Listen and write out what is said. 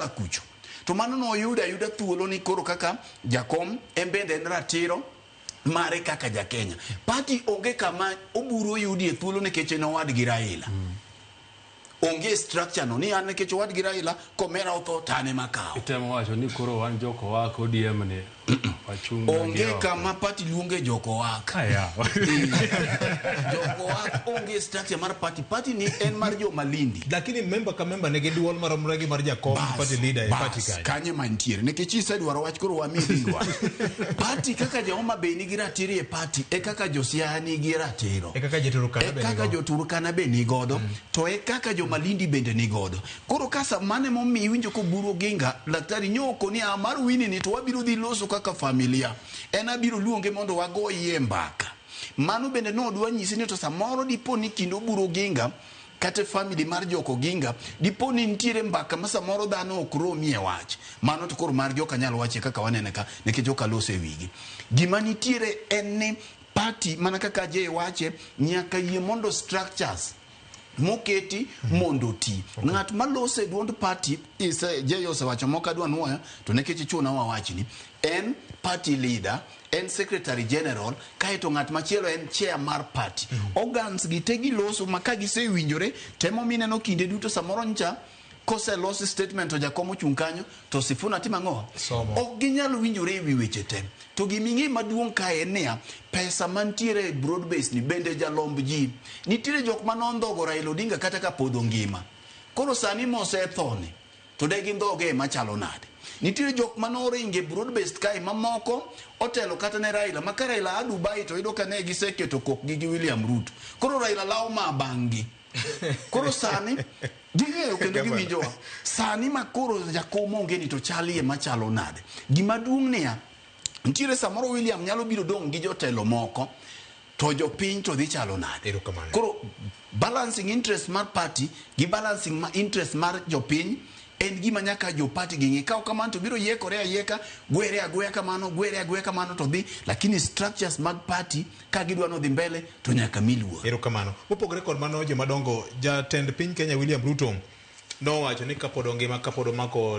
Kucho. To mano noyudo ayuda thuolo ni koro kaka jakom en bende en ratiro mare kaka ja Kenya. Party onge kama Oburu oyudie thuolo nikech en owadgi Raila. Onge structure no ni an nikech owadgi Raila komera otho to an ema akawo. Itemo wacho ni koro wan jokowak ODM ni wachung' na gi Onge oko. kama party luonge jokowak. Aya. Jokowak onge structure mar party. Party ni en mar jo Malindi. Lakini member ka member nigi duol maromre gi mar jakom Bas, party leader e bas, party kanyo. Kanye mantiere nikech isedwaro wach koro wami dindwa. Party kaka jo Homa Bay nigi ratiro e party e kaka jo Siaya nigi ratiro. E kaka jo Turkana E be kaka nigo. jo Turkana be nigodo to e kaka jo Malindi bende nigodo. Koro kasa mane momiyo iwinjo koburu Oginga daktari nyoko ni a mar Winnie ni to wabiro dhi loso kaka familia. En abiro luonge mondo wagoyie mbaka. Mano bende nodwa nyisi ni to samoro dipo ni kind Oburu Oginga kata family mar Jok Oginga dipo ni nitiere mbaka ma samoro dhano ok romie wach. Mano to koro margi ok anyal wache kaka wanene ka nikech ok aloso e wigi. Gima nitiere en ni party mana kaka Ajay wache nyaka yie mondo structures moketi mondo oti. Ng'at maloso e duond party ise Jay osewacho moko adwa nuoyo to nikech ichuna wawachni en party leader en secretary general kaeto ng'at machielo en chair mar party. Organs gi te giloso ma ka gisewinjore temo mineno kinde duto samoro ncha koselos statement to jakom ochung' kanyo to Sifuna timo ang'o? Somo. Ok ginyal winjore e wi weche te. To giming'e maduong' kae en niya, pesa mantiere e broad base ni bende jalomb ji. Nitiere jok mane ondhogo Raila Odinga kata ka pod ongima. Koro sani mosethoni, to de gindhoge e machalo nade? Nitiere jok mane oringo e broad based kae mamoko otelo kata ne Raila ma ka Raila a Dubai to yudo ka ne giseketo kokgi gi William Ruto. Koro Raila lawo ma bang'gi. Koro sani ging'eyo kendo giwinjowa. Sani ma koro jakom onge ni to chalie machalo nade? Gima duong' niya, nitiere samoro William nyalo biro dong' gi jotelo moko to jopiny to dhi chalo nade? Erokamano. Koro balancing interest mar party gi balancing ma interest mar jopiny en gima nyaka jo party gi ng'i. Ka ok kamano to biro yiekore ayieka, gwere agweya kamano, gwere agweya kamano to dhi, lakini structures mag party ka gidwa nodhi mbele to nyaka mi luor. Erokamano. Mopogore kod mano jomadongo, jatend piny Kenya William Ruto nowacho ni kapod ongima kapod omako